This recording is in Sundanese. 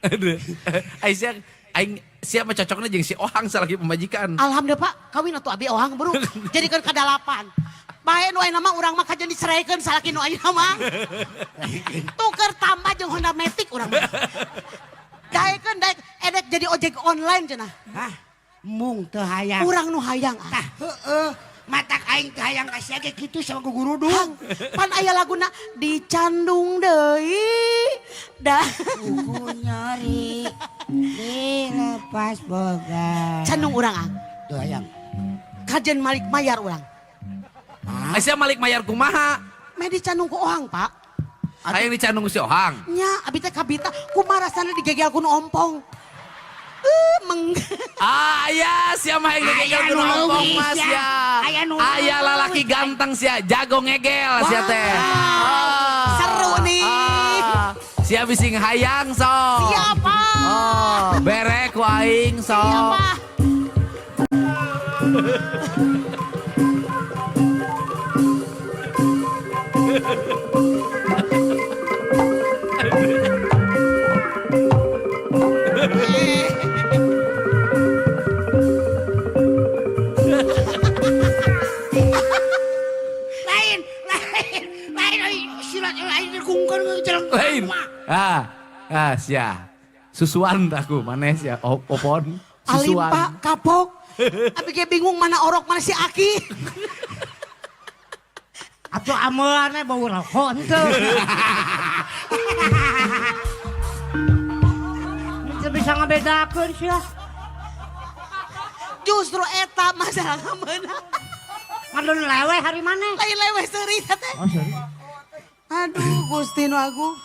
Aduh. Aisyah aing siapa cocoknya jeung si Ohang salaki pemajikan. Alhamdulillah Pak, kawin atuh abi Ohang bro. Jadi kan kadalapan. Bae nu ayeuna mah urang mah kajen diceraikeun salaki nu ayeuna mah. Tuker tambah jeung Honda Matic urang mah. Daekeun daek edek jadi ojek online cenah. Hah? Mung teu hayang. Urang nu hayang ah. Tah heueuh. Matak aing teu hayang ka sia ge kitu sama gugurudung. Hang, pan aya laguna dicandung deui. Dah Kuku nyeri dilepas boga. candung urang ah. Teu hayang. Kajen malik mayar urang. Aisyah malik mayar kumaha? Meh dicandung ku Ohang, Pak. Hayang dicandung si Ohang. Nya, abi teh kabita kumaha rasana digegel ku nu ompong. Meng Ah, aya sia mah yang ngegel Aya ku nu nu ompong leuwih mas sia. ya. Aya nu Aya leuwih. lalaki ganteng sia, jago ngegel sia teh. Ah. Seru nih. Ah. Sia bisi hayang sok. Siapa? Oh, bere ku aing sok. Siapa? Lain, lain, lain euy silat lain dikungkeun jeung Lain. Ah, ah sia. Susuan aku maneh sia opon. Alim Susuan. Pak, kapok. Abi ge bingung mana orok mana si Aki. Atuh ameulana bau rokok henteu. Teu bisa ngabedakeun sia. Justru eta masalah meunang. Ngadon leweh hari maneh. Lain leweh seuri teh. Oh, sorry. Aduh, Gusti nu agung.